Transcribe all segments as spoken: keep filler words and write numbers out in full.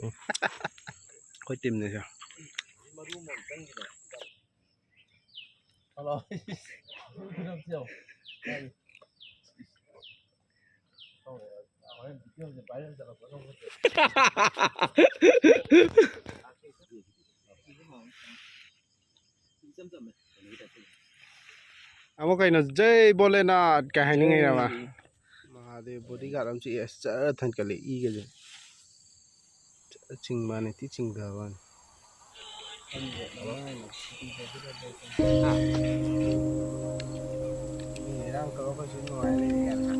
ꯑꯩꯈꯣꯏ ꯇꯤꯝꯅꯤꯁꯦ꯫ ꯑꯃꯨꯛ ꯀꯩꯅꯣ, "ꯖꯩ ꯚꯣꯂꯦꯅꯥꯊ" ꯀꯥꯏ ꯍꯥꯏꯅꯤꯡꯉꯤꯔꯕ? ꯎꯝ꯫ ꯃꯍꯥꯗꯦꯕ ꯕꯣꯗꯤꯒꯥꯔꯗ ꯑꯃ ꯆꯤꯛꯑꯦ, ꯑꯁ, ꯖꯔ ꯊꯟꯀꯠꯂꯦ ꯏꯒꯁꯦ꯫ ꯖꯔ ꯆꯤꯡꯕꯅꯤ, ꯊꯤ ꯆꯤꯡꯊꯕꯅꯤ꯫ ꯃꯤ ꯏꯔꯥꯡ ꯇꯧꯔ ꯑꯩꯈꯣꯏꯁꯨ ꯅꯨꯡꯉꯥꯏ ꯂꯩꯔꯤ ꯀꯥꯏꯅ꯫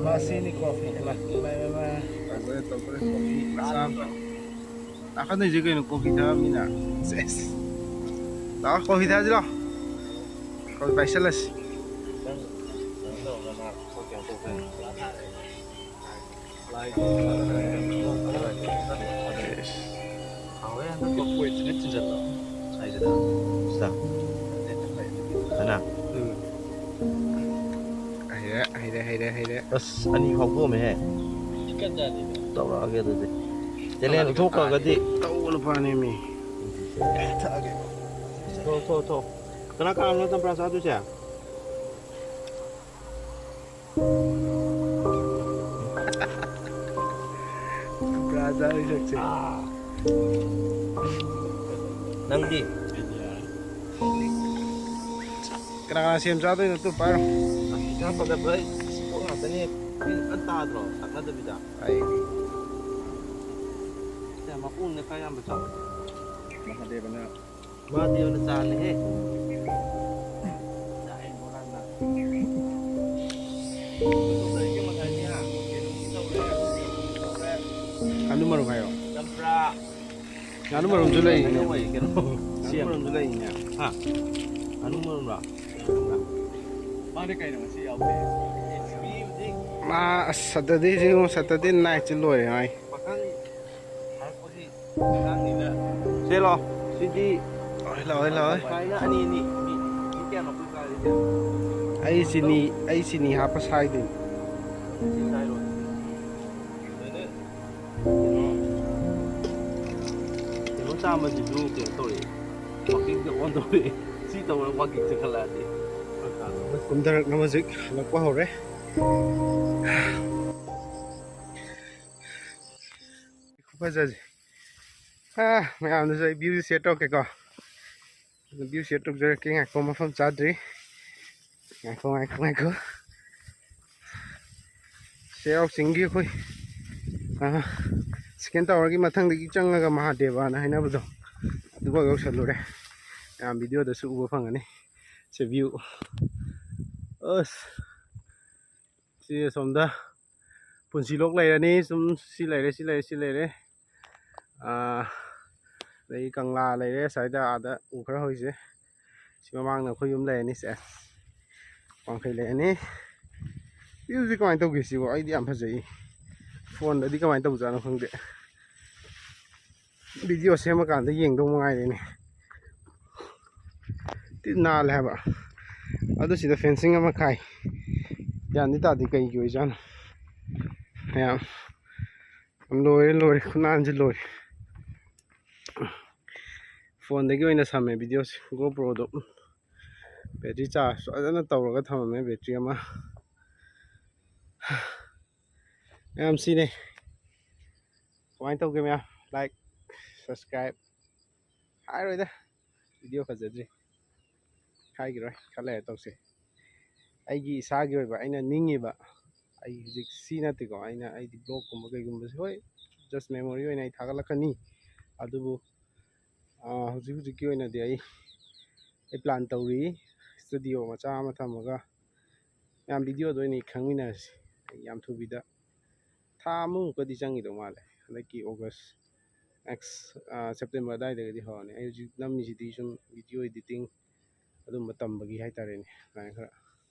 ꯃꯁꯤꯅꯤ ꯀꯣꯐꯤ꯫ ꯏꯃꯥ, ꯏꯃꯥ, ꯏꯃꯥ꯫ ꯇꯧꯈ꯭ꯔꯦ, ꯇꯧꯈ꯭ꯔꯦ, ꯀꯣꯐꯤ ꯃꯆꯥ ꯑꯃ꯫ ꯅꯥꯀꯟꯗꯩꯁꯦ ꯀꯩꯅꯣ, ꯀꯣꯐꯤ ꯊꯛꯑꯃꯤꯅ꯫ ꯁꯦꯁ꯫ ꯂꯥꯛꯑꯣ, ꯀꯣꯐꯤ ꯊꯛꯑꯁꯤ ꯂꯥꯛꯑꯣ꯫ ꯀꯣꯐꯤ ꯄꯥꯏꯁꯜꯂꯁꯤ꯫ ꯁꯦꯁ꯫ ꯍꯥꯎꯋꯦ, ꯍꯟꯗꯛ ꯀꯣꯐꯤ ꯊꯤꯟꯖꯜꯂꯣ꯫ ꯁꯤꯗ꯫ ꯁꯤꯗ꯫ ꯎꯝ꯫ ꯍꯩꯔꯦ, ꯍꯩꯔꯦ, ꯍꯩꯔꯦ, ꯍꯩꯔꯦ꯫ ꯑꯁ, ꯑꯅꯤ ꯐꯥꯎꯗꯣꯛꯑꯝꯃꯦꯍꯦ꯫ ꯇꯧꯔꯛꯑꯒꯦ ꯑꯗꯨꯗꯤ꯫ ꯆꯦꯂꯦꯟ ꯎꯠꯊꯣꯛꯈ꯭ꯔꯒꯗꯤ꯫ ꯇꯧꯕꯅ ꯐꯅꯦꯃꯤ꯫ ꯊꯛꯑꯒꯦ꯫ ꯊꯣ, ꯊꯣ, ꯊꯣ꯫ ꯀꯅꯥ ꯀꯅꯥꯅꯣ ꯆꯝꯄ꯭ꯔꯥ ꯆꯥꯗꯣꯏꯁꯦ? ꯆꯝꯄ꯭ꯔꯥ ꯆꯥꯗꯣꯏ ꯁꯛꯁꯦ꯫ ꯅꯪꯗꯤ? ꯀꯅꯥ ꯀꯅꯥ ꯁꯦꯝ ꯆꯥꯗꯣꯏꯅꯣ? ꯇꯨ ꯄꯥꯏꯔꯣ꯫ ꯑꯁ, ꯏꯁꯥ ꯐꯒꯠꯄ ꯄꯣꯠ ꯉꯥꯛꯇꯅꯦ꯫ ꯃꯤ ꯑꯝꯇ ꯇꯥꯗ꯭ꯔꯣ? ꯊꯛꯅꯗꯕꯤꯗ꯫ ꯑꯩ꯫ ꯁꯦ, ꯃꯄꯨꯝꯅ ꯈꯔ ꯌꯥꯝꯕ ꯆꯥꯎ꯫ ꯃꯍꯥꯗꯦꯕꯅ꯫ ꯃꯍꯥꯗꯦꯕꯅ ꯆꯥꯜꯂꯦꯍꯦ꯫ ꯆꯥꯛꯑꯦ ꯕꯣꯔꯥꯅ꯫ ꯉꯥꯅꯨ ꯃꯔꯨꯝ ꯍꯥꯏꯌꯣ꯫ ꯆꯝꯄ꯭ꯔꯥ꯫ ꯉꯥꯅꯨ ꯃꯔꯨꯝꯁꯨ ꯂꯩꯔꯤꯅꯦ꯫ ꯀꯩꯅꯣ ꯑꯣꯏ, ꯀꯩꯅꯣ꯫ ꯉꯥꯅꯨ ꯃꯔꯨꯝꯁꯨ ꯂꯩꯔꯤꯅꯦ꯫ ꯍꯥ? ꯉꯥꯅꯨ ꯃꯔꯨꯝꯔꯣ? ꯃꯥꯗꯤ ꯀꯩꯅꯣ ꯉꯁꯤ ꯌꯥꯎꯗꯦ? ꯃꯥ ꯑꯁ, ꯁꯇꯔꯗꯦꯁꯤ ꯌꯦꯡꯉꯣ, ꯁꯇꯔꯗꯦ ꯅꯥꯏꯠꯁꯤ ꯂꯣꯏꯔꯦ ꯃꯥꯏ꯫ ꯄꯥꯈꯪ ꯍꯥꯏꯔꯛꯄꯒꯤ ꯑꯉꯥꯡꯅꯤꯅ꯫ ꯁꯦ ꯂꯥꯎ꯫ ꯁꯤꯗꯤ ꯂꯥꯎꯋꯦ, ꯂꯥꯎꯋꯦ, ꯂꯥꯎꯋꯦ꯫ ꯁꯨꯃꯥꯏꯅ ꯑꯅꯤ, ꯑꯅꯤ꯫ ꯃꯤ, ꯃꯤ ꯀꯌꯥꯅꯣ ꯑꯩꯈꯣꯏ ꯆꯥꯔꯤꯁꯦ? ꯑꯩ ꯆꯤꯅꯤ, ꯑꯩ ꯆꯤꯅꯤ ꯍꯥꯞꯄ ꯁꯥꯏꯗꯣꯏꯅꯤ꯫ ꯁꯤ ꯁꯥꯏꯔꯣ꯫ ꯑꯗꯨꯅ ꯀꯩꯅꯣ ꯆꯥꯝꯕꯁꯤꯁꯨ ꯀꯩꯅꯣ ꯇꯧꯔꯛꯑꯦ, ꯋꯥꯛꯀꯤꯡꯗ ꯑꯣꯟꯊꯣꯔꯛꯑꯦ꯫ ꯁꯤ ꯇꯧꯔꯒ ꯋꯥꯛꯀꯤꯡ ꯆꯠꯈꯠꯂꯛꯑꯗꯤ꯫ ꯀꯨꯝꯊꯔꯛꯅꯕ ꯍꯧꯖꯤꯛ ꯍꯜꯂꯛꯄ ꯍꯧꯔꯦ꯫ ꯈꯨꯐꯖꯁꯦ꯫ ꯑꯥ, ꯃꯌꯥꯝꯗꯁꯨ ꯑꯩ ꯚ꯭ꯌꯨꯁꯦ ꯁꯤꯌꯔ ꯇꯧꯔꯛꯀꯦꯀꯣ꯫ ꯚ꯭ꯌꯨ ꯁꯤꯌꯔ ꯇꯧꯖꯔꯛꯀꯦ꯫ ꯉꯥꯏꯈꯣ, ꯃꯐꯝ ꯆꯥꯗ꯭ꯔꯤ꯫ ꯉꯥꯏꯈꯣ, ꯉꯥꯏꯈꯣ, ꯉꯥꯏꯈꯣ꯫ ꯆꯩꯔꯥꯎ ꯆꯤꯡꯒꯤ ꯑꯩꯈꯣꯏ, ꯑꯥ, ꯁꯦꯀꯦꯟ ꯇꯥꯋꯔꯒꯤ ꯃꯊꯪꯗꯒꯤ ꯆꯪꯉꯒ ꯃꯍꯥꯗꯦꯕꯅ ꯍꯥꯏꯅꯕꯗꯣ, ꯑꯗꯨꯐꯥꯎ ꯌꯧꯁꯜꯂꯨꯔꯦ꯫ ꯃꯌꯥꯝ ꯚꯤꯗꯤꯑꯣꯗꯁꯨ ꯎꯕ ꯐꯪꯒꯅꯤ꯫ ꯁꯤ ꯚ꯭ꯌꯨ꯫ ꯑꯁ꯫ ꯁꯤ ꯑꯁꯣꯝꯗ ꯄꯨꯟꯁꯤꯂꯣꯛ ꯂꯩꯔꯅꯤ꯫ ꯁꯨꯝ ꯁꯤ ꯂꯩꯔꯦ, ꯁꯤ ꯂꯩꯔꯦ, ꯁꯤ ꯂꯩꯔꯦ꯫ ꯑꯥ, ꯑꯗꯩ ꯀꯪꯂꯥ ꯂꯩꯔꯦ ꯑꯁ꯭ꯋꯥꯏꯗ, ꯑꯥꯗ ꯎ ꯈꯔ ꯍꯧꯔꯤꯁꯦ꯫ ꯁꯤ ꯃꯃꯥꯡꯗ ꯑꯩꯈꯣꯏ ꯌꯨꯝ ꯂꯩꯔꯅꯤ꯫ ꯁꯦ, ꯋꯥꯡꯈꯩ ꯂꯩꯔꯅꯤ꯫ ꯚ꯭ꯌꯨꯁꯤ ꯀꯃꯥꯏꯅ ꯇꯧꯒꯦ ꯁꯤꯕꯣ? ꯑꯩꯗꯤ ꯌꯥꯝ ꯐꯖꯩ꯫ ꯐꯣꯟꯗꯗꯤ ꯀꯃꯥꯏꯅ ꯇꯧꯖꯥꯠꯅꯣ ꯈꯪꯗꯦ꯫ ꯚꯤꯗꯤꯑꯣ ꯁꯦꯝꯃꯀꯥꯟꯗ ꯌꯦꯡꯗꯧ ꯃꯉꯥꯏꯔꯦꯅꯦ꯫ ꯇꯤ ꯅꯥꯜꯂꯦ ꯍꯥꯏꯕ꯫ ꯑꯗꯨ ꯁꯤꯗ ꯐꯦꯟꯁꯤꯡ ꯑꯃ ꯈꯥꯏ꯫ ꯒ꯭ꯌꯥꯟꯗꯤ ꯇꯥꯗꯦ ꯀꯩꯒꯤ ꯑꯣꯏꯖꯥꯠꯅꯣ꯫ ꯃꯌꯥꯝ ꯂꯣꯏꯔꯦ, ꯂꯣꯏꯔꯦ, ꯈꯨꯅꯥꯟꯁꯦ ꯂꯣꯏꯔꯦ꯫ ꯐꯣꯟꯗꯒꯤ ꯑꯣꯏꯅ ꯁꯝꯃꯦ ꯚꯤꯗꯤꯑꯣꯁꯦ꯫ ꯒꯣꯄ꯭ꯔꯣꯗꯣ ꯕꯦꯇ꯭ꯔꯤ ꯆꯥꯔꯖ ꯐꯖꯅ ꯇꯧꯔꯒ ꯊꯝꯃꯝꯃꯦ, ꯕꯦꯇ꯭ꯔꯤ ꯑꯃ꯫ ꯃꯌꯥꯝ ꯁꯤꯅꯦ꯫ ꯀꯃꯥꯏꯅ ꯇꯧꯒꯦ ꯃꯌꯥꯝ? ꯂꯥꯏꯛ, ꯁꯕꯁꯀ꯭ꯔꯥꯏꯕ ꯍꯥꯏꯔꯣꯏꯗ, ꯚꯤꯗꯤꯑꯣ ꯐꯖꯗ꯭ꯔꯤ꯫ ꯍꯥꯏꯈꯤꯔꯣꯏ, ꯈꯔ ꯂꯩꯔ ꯇꯧꯁꯦ꯫ ꯑꯩꯒꯤ ꯏꯁꯥꯒꯤ ꯑꯣꯏꯕ ꯑꯩꯅ ꯅꯤꯡꯉꯤꯕ, ꯑꯩ ꯍꯧꯖꯤꯛ ꯁꯤ ꯅꯠꯇꯦꯀꯣ, ꯑꯩꯅ, ꯑꯩꯗꯤ ꯕ꯭ꯂꯣꯒꯀꯨꯝꯕ ꯀꯩꯒꯨꯝꯕꯁꯦ, ꯍꯣꯏ, ꯖꯁ ꯃꯦꯃꯣꯔꯤ ꯑꯣꯏꯅ ꯑꯩ ꯊꯥꯒꯠꯂꯛꯀꯅꯤ꯫ ꯑꯗꯨꯕꯨ, ꯑꯥ, ꯍꯧꯖꯤꯛ ꯍꯧꯖꯤꯛꯀꯤ ꯑꯣꯏꯅꯗꯤ ꯑꯩ, ꯑꯩ ꯄ꯭ꯂꯥꯟ ꯇꯧꯔꯤ, ꯁ꯭ꯇꯨꯗꯤꯑꯣ ꯃꯆꯥ ꯑꯃ ꯊꯝꯃꯒ ꯃꯌꯥꯝ ꯚꯤꯗꯤꯑꯣꯗ ꯑꯣꯏꯅ ꯈꯪꯃꯤꯟꯅꯔꯁꯤ꯫ ꯑꯩ ꯌꯥꯝ ꯊꯨꯕꯤꯗ, ꯊꯥ ꯑꯃꯃꯨꯛꯀꯗꯤ ꯆꯪꯈꯤꯗꯧ ꯃꯥꯜꯂꯦ꯫ ꯍꯟꯗꯛꯀꯤ ꯑꯣꯒꯁ, ꯅꯦꯛꯁ, ꯑꯥ, ꯁꯦꯞꯇꯦꯝꯕꯔ ꯑꯗꯨꯋꯥꯏꯗꯒꯗꯤ ꯍꯧꯔꯅꯤ꯫ ꯑꯩ ꯍꯧꯖꯤꯛ ꯅꯝꯃꯤꯁꯤꯗꯤ ꯁꯨꯝ ꯚꯤꯗꯤꯑꯣ ꯏꯗꯤꯇꯤꯡ ꯑꯗꯨꯝꯕ ꯇꯝꯕꯒꯤ ꯍꯥꯏꯇꯥꯔꯦꯅꯦ, ꯑꯗꯨꯃꯥꯏꯅ ꯈꯔ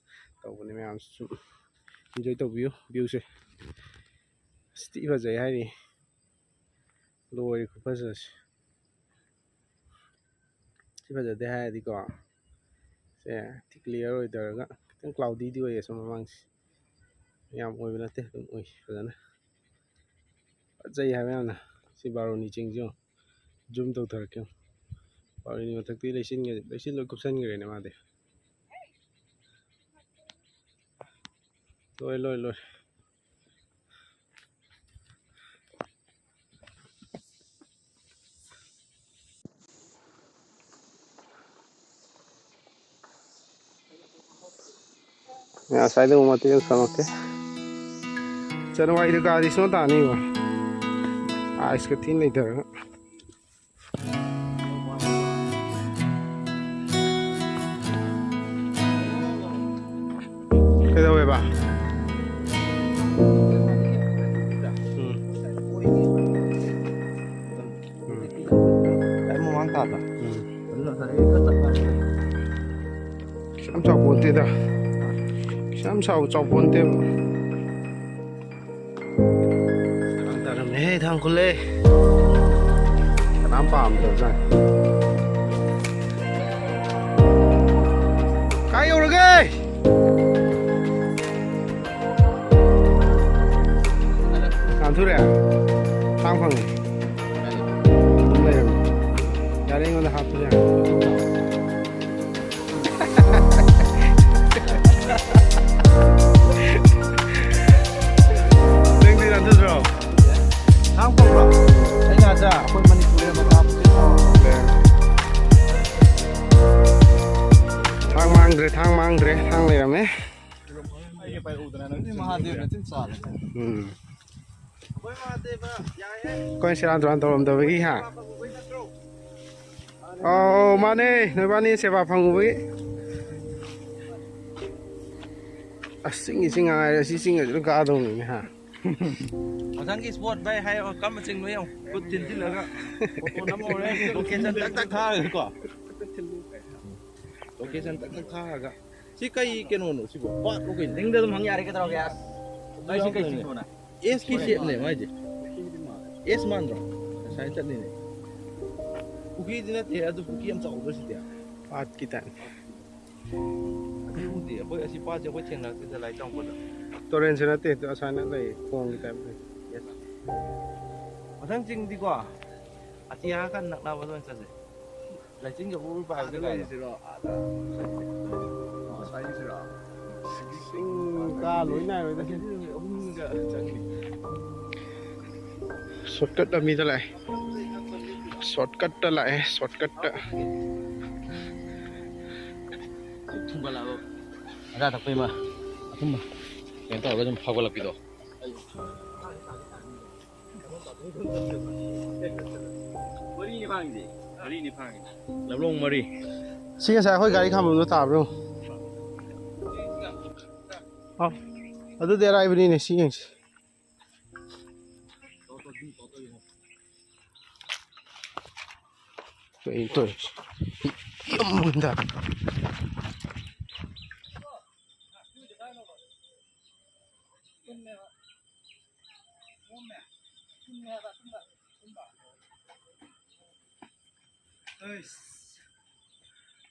ꯇꯧꯕꯅꯦ꯫ ꯃꯌꯥꯝꯁꯨ ꯁꯨꯝ ꯏꯟꯖꯣꯏ ꯇꯧꯕꯤꯌꯨ꯫ ꯚ꯭ꯌꯨꯁꯦ ꯑꯁ ꯊꯤ ꯐꯖꯩ ꯍꯥꯏꯔꯤ, ꯂꯣꯏꯔꯦ ꯈꯨꯐꯖꯁꯦ꯫ ꯁꯤ ꯐꯖꯗꯦ ꯍꯥꯏꯔꯗꯤꯀꯣ, ꯁꯦ ꯊꯤ ꯀ꯭ꯂꯤꯌꯥꯔ ꯑꯣꯏꯗꯔꯒ ꯈꯤꯇꯪ ꯀ꯭ꯂꯥꯎꯗꯤꯗꯤ ꯑꯣꯏꯌꯦ ꯑꯁꯣꯝ ꯃꯃꯥꯡꯁꯦ꯫ ꯌꯥꯝ ꯑꯣꯏꯕ ꯅꯠꯇꯦ, ꯑꯗꯨꯝ ꯎꯏ ꯐꯖꯅ꯫ ꯐꯖꯩ ꯍꯥꯏꯕ ꯌꯥꯝꯅ꯫ ꯁꯤ ꯕꯥꯔꯨꯅꯤ ꯆꯤꯡꯁꯤ ꯌꯦꯡꯉꯨ꯫ ꯖꯨꯝ ꯇꯧꯊꯔꯛꯀꯦ ꯌꯦꯡꯉꯨ꯫ ꯕꯥꯔꯨꯅꯤ ꯃꯊꯛꯇꯤ ꯂꯩꯆꯤꯟꯒ-, ꯂꯩꯆꯤꯟ ꯂꯣꯏ ꯀꯨꯞꯁꯟꯈ꯭ꯔꯦꯅꯦ ꯃꯥꯗꯤ꯫ ꯂꯣꯏ, ꯂꯣꯏ, ꯂꯣꯏ꯫ ꯉꯁꯥꯏꯗ ꯑꯃꯨꯛ ꯃꯇꯦꯛ ꯑꯃ ꯁꯝꯃꯛꯀꯦ꯫ ꯖꯅꯋꯥꯔꯤꯗ ꯀꯥꯔꯗꯤ ꯁꯨꯡꯇꯥ ꯇꯥꯅꯤꯕ꯫ ꯑꯥꯏꯁꯀ ꯊꯤꯅ ꯂꯩꯊꯔꯒ꯫ ꯀꯩꯗꯧꯋꯦꯕ? ꯎꯝ꯫ ꯎꯝ꯫ ꯑꯩ ꯃꯃꯥꯡ ꯊꯥꯗ꯫ ꯎꯝ꯫ ꯑꯗꯨꯅ ꯉꯁꯥꯏ ꯑꯩ ꯈꯔ ꯆꯠꯄ꯫ ꯀꯩꯁꯨ ꯌꯥꯝ ꯆꯥꯎꯄꯣꯟꯇꯦꯗ꯫ ꯀꯩꯁꯨ ꯌꯥꯝ ꯆꯥꯎ-, ꯆꯥꯎꯄꯣꯟꯇꯦꯕ꯫ ꯊꯥꯡ ꯇꯥꯔꯝꯃꯦꯍꯦ, ꯊꯥꯡ ꯈꯨꯜꯂꯦ꯫ ꯀꯅꯥꯝ ꯄꯥꯝꯗꯕꯖꯥꯠꯅꯤ꯫ ꯀꯥꯏ ꯌꯧꯔꯒꯦ? ꯇꯥꯟꯊꯣꯔꯛꯑꯦ꯫ ꯊꯥꯡ ꯐꯪꯉꯦ꯫ ꯑꯗꯨꯝ ꯂꯩꯔꯝꯃꯦ꯫ ꯌꯥꯔꯦ, ꯑꯩꯉꯣꯟꯗ ꯍꯥꯞꯄꯁꯨ ꯌꯥꯔꯦ꯫ ꯅꯪꯗꯤ ꯇꯥꯟꯊꯣꯛꯇ꯭ꯔꯣ? ꯊꯥꯡ ꯐꯪꯕ꯭ꯔꯣ? ꯑꯩꯅ ꯍꯥꯏꯗ꯭ꯔꯥ, ꯑꯩꯈꯣꯏ ꯃꯅꯤꯄꯨꯔꯗ ꯃꯆꯥ ꯃꯁꯨ ꯊꯥꯡ ꯃꯥꯡꯗ꯭ꯔꯦ, ꯊꯥꯡ ꯃꯥꯡꯗ꯭ꯔꯦ, ꯊꯥꯡ ꯂꯩꯔꯝꯃꯦ꯫ ꯑꯩꯒꯤ ꯄꯥꯏꯔꯛꯎꯗꯅ ꯅꯪ꯫ ꯃꯍꯥꯗꯦꯕꯅ ꯊꯤꯟ ꯆꯥꯔꯦ꯫ ꯎꯝ꯫ ꯑꯩꯈꯣꯏ ꯁꯦꯔꯥꯟ ꯇꯨꯔꯥꯟ ꯇꯧꯔꯝꯗꯕꯒꯤ, ꯍꯥ? ꯑꯧ, ꯃꯥꯅꯦ, ꯅꯣꯏꯕꯥꯅꯤ ꯁꯦꯕꯥ ꯐꯪꯉꯨꯕꯒꯤ꯫ ꯑꯁ, ꯆꯤꯡꯒꯤ ꯆꯤꯡ ꯉꯥꯏꯔꯦ, ꯁꯤ ꯆꯤꯡ ꯑꯁꯤꯗ ꯀꯥꯗꯧꯅꯤꯅꯦ, ꯍꯥ? ꯃꯊꯪꯒꯤ spot ꯚꯥꯏ ꯍꯥꯏꯌꯣ, ꯀꯔꯝꯕ ꯆꯤꯡꯅꯣ ꯌꯦꯡꯉꯣ, ꯈꯨꯠ ꯊꯤꯟꯖꯤꯜꯂꯒ ꯐꯣꯇꯣ ꯅꯝꯍꯧꯔꯦ, location ꯇꯛ ꯇꯛ ꯊꯥꯔꯒꯀꯣ꯫ Location ꯇꯛ ꯇꯛ ꯊꯥꯔꯒ꯫ ꯁꯤ ꯀꯩ ꯀꯩꯅꯣꯅꯣ ꯁꯤꯕꯣ? ꯄꯥꯠꯂꯣ ꯀꯩꯅꯣ? ꯆꯤꯡꯗ ꯑꯗꯨꯝ ꯍꯪ ꯌꯥꯔꯦ, ꯀꯩꯗꯧꯔꯒꯦ? ꯑꯁ, ꯑꯩ ꯁꯤ ꯀꯩ ꯆꯤꯡꯅꯣꯅꯦ? S ꯀꯤ shape ꯅꯦ ꯃꯥꯏꯁꯦ꯫ S ꯃꯥꯟꯗ꯭ꯔꯣ? ꯉꯁꯥꯏ ꯆꯠꯂꯤꯅꯦ꯫ ꯄꯨꯈ꯭ꯔꯤꯗꯤ ꯅꯠꯇꯦ, ꯑꯗꯨ ꯄꯨꯈ꯭ꯔꯤ ꯌꯥꯝ ꯆꯥꯎꯗ꯭ꯔꯣ ꯁꯤꯗꯤ? ꯄꯥꯠꯀꯤ type꯫ ꯑꯗꯨ ꯎꯗꯦ꯫ ꯑꯩꯈꯣꯏ ꯑꯁꯤ ꯄꯥꯠꯁꯦ ꯑꯩꯈꯣꯏ ꯊꯦꯡꯅꯔꯛꯇꯦꯗ ꯂꯥꯏꯔꯤꯛ ꯇꯝꯃꯛꯄꯗ꯫ ꯇꯨꯔꯦꯟꯁꯨ ꯅꯠꯇꯦ, ꯑꯗꯨ ꯑꯁꯥꯏꯅ ꯂꯩ, ꯈꯣꯡꯒꯤ type ꯂꯩ꯫ Yes꯫ ꯃꯊꯪ ꯆꯤꯡꯗꯤꯀꯣ, ꯑꯇꯤꯌꯥ ꯈꯔ ꯅꯛꯅꯕꯗ ꯑꯣꯏꯅ ꯆꯠꯁꯦ꯫ ꯂꯩꯆꯤꯟꯒ ꯎꯔꯨ ꯄꯥꯏꯕꯗ ꯑꯥꯗ ꯀꯩꯅꯣ꯫ ꯂꯩꯔꯤꯁꯤꯔꯣ? ꯑꯥꯗ꯫ ꯑꯣ, ꯁ꯭ꯋꯥꯏꯒꯤꯁꯤꯔꯣ? ꯆꯤꯡ ꯀꯥ ꯂꯣꯏ ꯅꯥꯏꯔꯣꯏꯗ꯫ ꯑꯍꯨꯝꯒ ꯆꯪꯅꯤ꯫ ꯁꯣꯔꯠꯀꯠ ꯂꯝꯕꯤꯗ ꯂꯥꯛꯑꯦ꯫ ꯁꯣꯔꯠꯀꯠꯇ ꯂꯥꯛꯑꯦ, ꯁꯣꯔꯠꯀꯠꯇ꯫ ꯊꯨꯝꯒꯠꯂꯛꯑꯕ꯫ ꯑꯆꯥ ꯊꯛꯄꯩ ꯑꯃ ꯑꯊꯨꯝꯕ ꯀꯩꯅꯣ ꯇꯧꯔꯒ ꯑꯗꯨꯝ ꯐꯥꯎꯒꯠꯂꯛꯄꯤꯗꯣ꯫ ꯃꯔꯤꯅꯤ ꯐꯥꯡꯉꯤꯁꯦ꯫ ꯃꯔꯤꯅꯤ ꯐꯥꯡꯉꯤ꯫ ꯂꯝꯂꯣꯡ ꯃꯔꯤ꯫ ꯁꯤ ꯉꯁꯥꯏ ꯑꯩꯈꯣꯏ ꯒꯥꯔꯤ ꯈꯥꯝꯕꯝꯗꯣ ꯇꯥꯕ꯭ꯔꯣ? ꯑ, ꯑꯗꯨꯗꯤ ꯑꯔꯥꯏꯕꯅꯤꯅꯦ, ꯁꯤ ꯌꯦꯡꯁꯤ꯫ ꯀꯩꯅꯣ ꯇꯧꯔꯤꯁꯤ? ꯌꯥꯝ ꯃꯨꯟꯗ꯫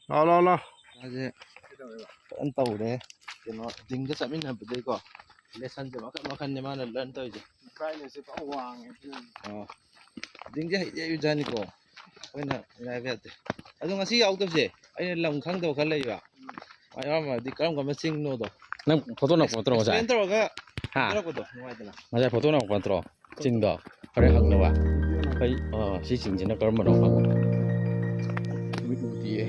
ꯂꯥꯎ, ꯂꯥꯎ, ꯂꯥꯎ꯫ ꯃꯥꯁꯦ ꯐꯖꯅ ꯇꯧꯔꯦ꯫ ꯀꯩꯅꯣ, ꯖꯤꯝꯒ ꯆꯠꯃꯤꯟꯅꯕꯗꯩꯀꯣ, ꯂꯦꯁꯟꯁꯦ ꯃꯈꯟ ꯃꯈꯟꯅꯦ ꯃꯥꯅ ꯂꯔꯟ ꯇꯧꯔꯤꯁꯦ꯫ ꯕ꯭ꯔꯥꯏꯠꯅꯦꯁꯁꯦ ꯐꯖꯅ ꯋꯥꯡꯉꯦ ꯑꯗꯨꯅꯅꯦ꯫ ꯑꯣ꯫ ꯖꯤꯝꯁꯦ ꯍꯩꯗꯤ ꯍꯩꯕꯖꯥꯠꯅꯤꯀꯣ꯫ ꯑꯩꯈꯣꯏꯅ ꯉꯥꯏꯕ ꯌꯥꯗꯦ꯫ ꯑꯗꯣ ꯉꯁꯤ ꯌꯥꯎꯗꯕꯁꯦ ꯑꯩꯅ ꯂꯝ ꯈꯪꯗꯕ ꯈꯔ ꯂꯩꯕ꯫ ꯃꯥ ꯌꯥꯎꯔꯝꯃꯗꯤ ꯀꯔꯝ ꯀꯔꯝꯕ ꯆꯤꯡꯅꯣꯗꯣ ꯅꯪ ꯐꯣꯇꯣ ꯅꯝꯃꯛꯄ ꯅꯠꯇ꯭ꯔꯣ ꯉꯁꯥꯏ? ꯑꯦꯛꯁꯄ꯭ꯂꯦꯟ ꯇꯧꯔꯒ ꯍꯥ? ꯊꯥꯔꯛꯄꯗꯣ ꯅꯨꯡꯉꯥꯏꯗꯅ꯫ ꯉꯁꯥꯏ ꯐꯣꯇꯣ ꯅꯝꯃꯛꯄ ꯅꯠꯇ꯭ꯔꯣ? ꯆꯤꯡꯗꯣ ꯍꯣꯔꯦꯟ ꯍꯪꯅꯕ꯫ ꯑꯩ, ꯑ, ꯁꯤ ꯆꯤꯡꯁꯤꯅ ꯀꯔꯝꯕꯅꯣ ꯈꯪꯕ? ꯎꯗꯤꯌꯦ꯫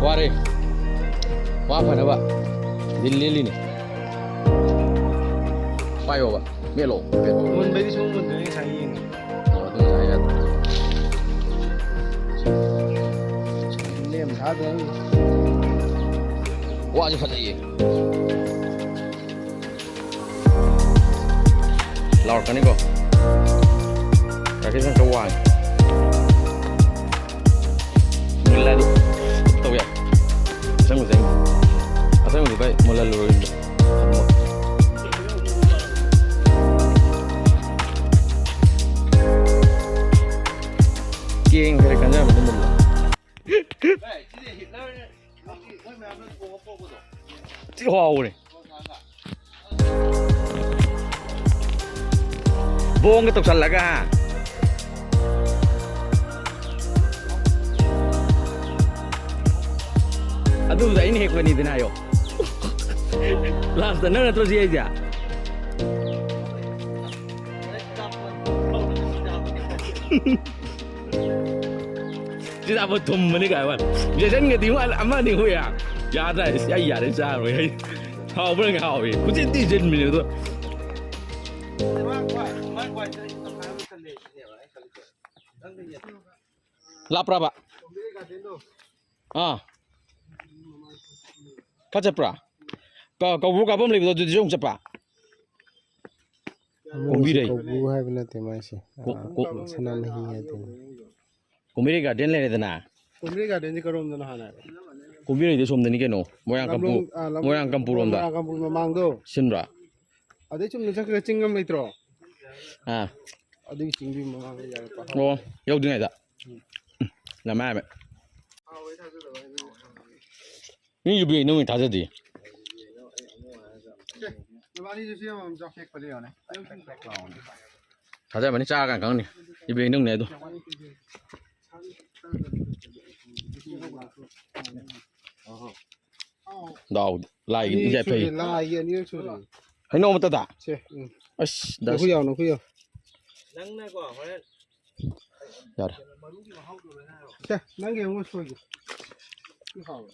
ꯋꯥꯔꯦ꯫ ꯋꯥ ꯐꯅꯕ ꯗꯤꯜ ꯂꯦꯜꯂꯤꯅꯤ꯫ ꯄꯥꯏꯌꯣꯕ꯫ ꯃꯦꯠꯂꯣ꯫ ꯃꯦꯠꯂꯣ꯫ ꯃꯨꯟꯕꯩꯗꯤ ꯁꯨꯝ ꯃꯨꯟꯗꯣꯏꯅꯦ ꯉꯁꯥꯏ ꯌꯦꯡꯉꯦ꯫ ꯑꯣ, ꯑꯗꯨ ꯉꯁꯥꯏ ꯌꯥꯗ꯭ꯔꯣ? ꯂꯦꯝ ꯊꯥꯗ꯭ꯔꯣ? ꯋꯥꯁꯦ ꯐꯖꯩꯌꯦ꯫ ꯂꯥꯎꯔꯛꯀꯅꯤꯀꯣ꯫ ꯔꯥꯀꯦꯁ ꯅꯪ ꯈꯔ ꯋꯥꯡꯉꯦ꯫ ꯃꯨꯜꯂꯗꯤ ꯇꯧ ꯌꯥꯏ꯫ ꯑꯁꯪꯕꯁꯦ ꯑꯩ, ꯑꯁꯪꯕꯗꯨ ꯚꯥꯏ ꯃꯨꯜꯍꯜꯂꯨꯔꯣꯏ꯫ ꯊꯝꯃꯣ꯫ ꯐꯥꯎꯔꯦ꯫ ꯕꯣꯡꯒ ꯇꯧꯁꯜꯂꯒ, ꯍꯥ? ꯑꯗꯨꯕꯨꯗꯤ ꯑꯩꯅ ꯍꯦꯛꯄꯅꯤꯗꯅ ꯍꯥꯏꯌꯣ꯫ ꯂꯥꯁꯇ ꯅꯪ ꯅꯠꯇ꯭ꯔꯣ ꯁꯤ ꯍꯥꯏꯁꯦ? ꯆꯤꯗꯥꯕ ꯊꯨꯝꯕꯅꯤ ꯀꯥꯏ ꯋꯥ꯫ ꯖꯦꯁꯟꯒꯗꯤ ꯋꯥ ꯑꯃꯅꯤ ꯍꯨꯏ ꯌꯥ꯫ ꯌꯥꯗ꯭ꯔꯥ? ꯑꯩꯁ, ꯑꯩ ꯌꯥꯔꯦ, ꯆꯥꯔꯣꯏ ꯑꯩ꯫ ꯍꯥꯎꯕ꯭ꯔꯥ? ꯍꯥꯎꯋꯤ꯫ ꯈꯨꯖꯤꯟꯗꯤ ꯖꯤꯟꯕꯅꯤ ꯑꯗꯣ꯫ ꯂꯥꯞꯄ꯭ꯔꯥꯕ? ꯑꯥ꯫ ꯈꯔ ꯆꯠꯄ꯭ꯔꯥ? ꯀ-, ꯀꯧꯕ꯭ꯔꯨ ꯀꯥꯐꯝ ꯂꯩꯕꯗꯣ ꯑꯗꯨꯗꯁꯨ ꯑꯃꯨꯛ ꯆꯠꯄ? ꯑꯃꯨꯛ ꯀꯧꯕ꯭ꯔꯨ ꯍꯥꯏꯕ ꯅꯠꯇꯦ ꯃꯥꯏꯁꯦ꯫ ꯀꯣ-, ꯑꯥ, ꯀꯣ-, ꯁꯅꯥꯃꯍꯤ ꯍꯥꯏꯗꯣꯏꯅꯦ꯫ ꯀꯣꯝꯕꯤꯔꯩ ꯒꯥꯔꯗꯦꯟ ꯂꯩꯔꯦꯗꯅ꯫ ꯀꯣꯝꯕꯤꯔꯩ ꯒꯥꯔꯗꯦꯟꯁꯦ ꯀꯔꯣꯝꯗꯅꯣ ꯍꯥꯟꯅ? ꯀꯣꯝꯕꯤꯔꯩꯗꯤ ꯁꯣꯝꯗꯅꯤ ꯀꯩꯅꯣ, ꯃꯣꯏꯔꯥꯡ ꯀꯝꯄꯨ-, ꯂꯝꯂꯣꯡ-, ꯑꯥ, ꯂꯝ-, ꯃꯣꯏꯔꯥꯡ ꯀꯝꯄꯨꯔꯣꯝꯗ꯫ ꯃꯣꯏꯔꯥꯡ ꯀꯝꯄꯨ ꯃꯃꯥꯡꯗꯣ꯫ ꯁꯤꯟꯕ꯭ꯔꯥ? ꯑꯗꯩ ꯆꯨꯝꯅ ꯆꯠꯈ꯭ꯔꯒ ꯆꯤꯡ ꯑꯃ ꯂꯩꯇ꯭ꯔꯣ? ꯑꯥ꯫ ꯑꯗꯨꯒꯤ ꯆꯤꯡꯗꯨꯒꯤ ꯃꯃꯥꯡꯗ ꯌꯥꯔꯛꯄ꯫ ꯑꯣ, ꯌꯧꯗ꯭ꯔꯤꯉꯩꯗ꯫ ꯎꯝ꯫ ꯎꯝ, ꯂꯃꯥꯏ ꯍꯥꯏꯕ꯫ ꯃꯤ ꯌꯨꯕꯤ ꯅꯪ ꯑꯣꯏꯅ ꯊꯥꯖꯗꯦ꯫ ꯁꯦ, ꯅꯕꯥꯅꯤꯁꯨ ꯁꯤ ꯑꯃꯃꯝ ꯆꯥꯎ꯫ ꯍꯦꯛꯄꯗꯤ ꯌꯥꯅꯤ꯫ ꯊꯥꯖꯔꯝꯃꯅꯤ, ꯆꯥꯔꯀꯥꯟ ꯈꯪꯅꯤ꯫ ꯏꯕꯦꯟ ꯅꯪꯅꯦ ꯑꯗꯣ꯫ ꯗꯥꯎ ꯂꯥꯏꯒꯤ ꯑꯅꯤꯔꯛ ꯏꯟꯖꯥꯏ ꯐꯩ꯫ ꯁꯨꯔꯦ, ꯂꯥꯏꯒꯤ ꯑꯅꯤꯔꯛ ꯁꯨꯔꯦ꯫ ꯍꯩꯅꯧ ꯑꯃꯠꯇꯗ? ꯁꯦ, ꯎꯝ꯫ ꯑꯁ, ꯗꯁ꯫ ꯅꯈꯨ ꯌꯥꯎ, ꯅꯈꯨ ꯌꯥꯎ꯫ ꯅꯪꯅꯀꯣ ꯍꯣꯔꯦꯟ ꯌꯥꯔꯦ꯫ ꯁꯦ, ꯅꯪꯒꯤ ꯑꯃꯨꯛ ꯁꯣꯏꯒꯦ꯫ ꯁꯤ ꯍꯥꯎꯔꯦ꯫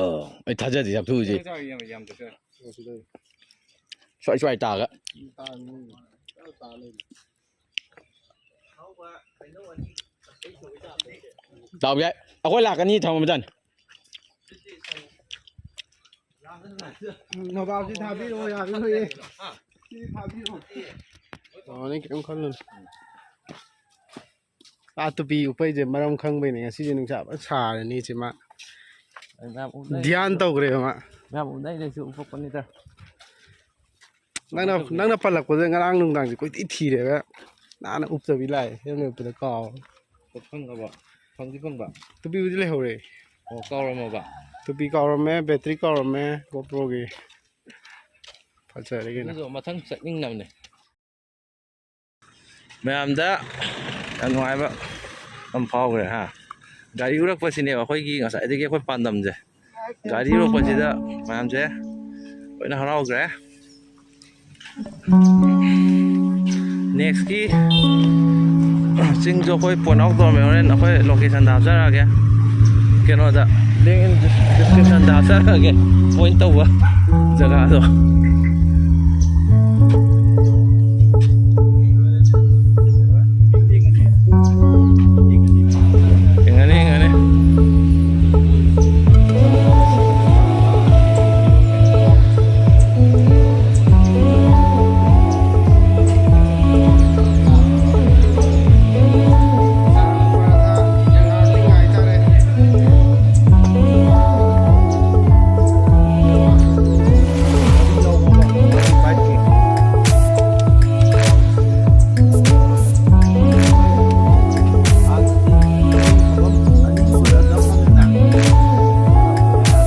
ꯑ, ꯑꯩ ꯊꯥꯖꯗꯦ, ꯆꯥꯛꯊꯨꯁꯦ꯫ ꯆꯥꯛ ꯌꯥꯝ, ꯌꯥꯝ ꯆꯥꯁꯤꯜꯂꯦ꯫ ꯁ꯭ꯋꯥꯏ ꯁ꯭ꯋꯥꯏ ꯇꯥꯒ꯫ ꯎꯝ, ꯇꯥꯔꯅꯤ꯫ ꯇꯥ ꯂꯩꯔꯦ꯫ ꯇꯥꯎ ꯌꯥꯏ꯫ ꯑꯩꯈꯣꯏ ꯂꯥꯛꯀꯅꯤ, ꯊꯝꯃꯝꯕꯗꯅꯤ꯫ ꯎꯝ, ꯅꯣꯕꯥꯞꯁꯤ ꯊꯥꯕꯤꯔꯛꯑꯣ, ꯌꯥꯔꯔꯣꯏꯌꯦ꯫ ꯁꯤꯗꯤ ꯊꯥꯕꯤꯔꯛꯑꯣ꯫ ꯑꯣ, ꯅꯪ ꯀꯩꯝ ꯈꯜꯂꯨꯅꯨ꯫ ꯑꯥ, ꯇꯨꯄꯤ ꯎꯞꯄꯩꯁꯦ ꯃꯔꯝ ꯈꯪꯕꯩꯅꯦ꯫ ꯉꯁꯤꯁꯦ ꯅꯨꯡꯁꯥ ꯐꯖꯅ ꯁꯥꯔꯅꯤ ꯁꯤ ꯃꯥ꯫ ꯑꯩ ꯃꯌꯥꯝ ꯎꯞꯅꯩ꯫ ꯙ꯭ꯌꯥꯟ ꯇꯧꯈ꯭ꯔꯦꯕ ꯃꯥ꯫ ꯃꯌꯥꯝ ꯎꯞꯅꯩꯅꯦ, ꯑꯩꯁꯨ ꯎꯞꯄꯛꯄꯅꯤꯗ꯫ ꯅꯪꯅ, ꯅꯪꯅ ꯄꯜꯂꯛꯄꯗ ꯉꯔꯥꯡ ꯅꯨꯡꯗꯥꯡꯁꯦ ꯀꯣꯏꯊꯤ ꯊꯤꯔꯦꯕ꯫ ꯅꯥꯟꯅ ꯎꯞꯇꯕꯤ ꯂꯥꯛꯑꯦ꯫ ꯍꯦꯜꯃꯦꯠ ꯎꯞꯄꯗ ꯀꯥꯎꯔꯦ꯫ ꯐꯪꯉꯕ? ꯐꯪꯗꯤ ꯐꯪꯕ? ꯇꯨꯄꯤꯕꯨꯗꯤ ꯂꯩꯍꯧꯔꯦ꯫ ꯑꯣ, ꯀꯥꯎꯔꯝꯃꯕ? ꯇꯨꯄꯤ ꯀꯥꯎꯔꯝꯃꯦ, ꯕꯦꯇ꯭ꯔꯤ ꯀꯥꯎꯔꯝꯃꯦ, ꯒꯣꯄ꯭ꯔꯣꯒꯤ꯫ ꯐꯖꯔꯦ ꯀꯩꯅꯣ꯫ ꯑꯗꯨꯗꯣ ꯃꯊꯪ ꯆꯠꯅꯤꯡꯅꯕꯅꯦ꯫ ꯃꯌꯥꯝꯗ ꯌꯥꯝ ꯅꯨꯡꯉꯥꯏꯕ ꯑꯃ ꯐꯥꯎꯈ꯭ꯔꯦ ꯍꯥ꯫ ꯒꯥꯔꯤ ꯎꯔꯛꯄꯁꯤꯅꯦꯕ ꯑꯩꯈꯣꯏꯒꯤ ꯉꯁꯥꯏꯗꯒꯤ ꯑꯩꯈꯣꯏ ꯄꯥꯟꯗꯝꯁꯦ꯫ ꯒꯥꯔꯤ ꯎꯔꯛꯄꯁꯤꯗ ꯃꯌꯥꯝꯁꯦ ꯂꯣꯏꯅ ꯍꯔꯥꯎꯈ꯭ꯔꯦ꯫ ꯅꯦꯛꯁꯀꯤ ꯆꯤꯡꯁꯨ ꯑꯩꯈꯣꯏ point out ꯇꯧꯔꯝꯃꯦ, ꯍꯣꯔꯦꯟ ꯑꯩꯈꯣꯏ locationꯗ ꯍꯥꯞꯆꯔꯛꯑꯒꯦ꯫ ꯀꯩꯅꯣꯗ, link in descriptionꯗ ꯍꯥꯞꯆꯔꯛꯑꯒꯦ point ꯇꯧꯕ ꯖꯒꯥꯗꯣ꯫